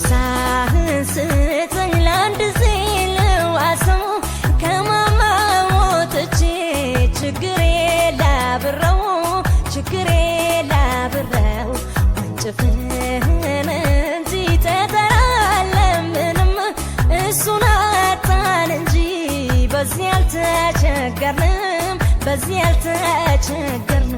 ሃምሳህን ስጠኝ ለአንድ ጊዜ ልዋሰው፣ ከማማ ወጥቼ ችግሬ ላብረው፣ ችግሬ ላብረው። ወንጭፍህን እንጂ ጠጠር አለምንም፣ እሱን አጣን እንጂ በዚህ አልተቸገርንም፣ በዚህ አልተቸገርንም።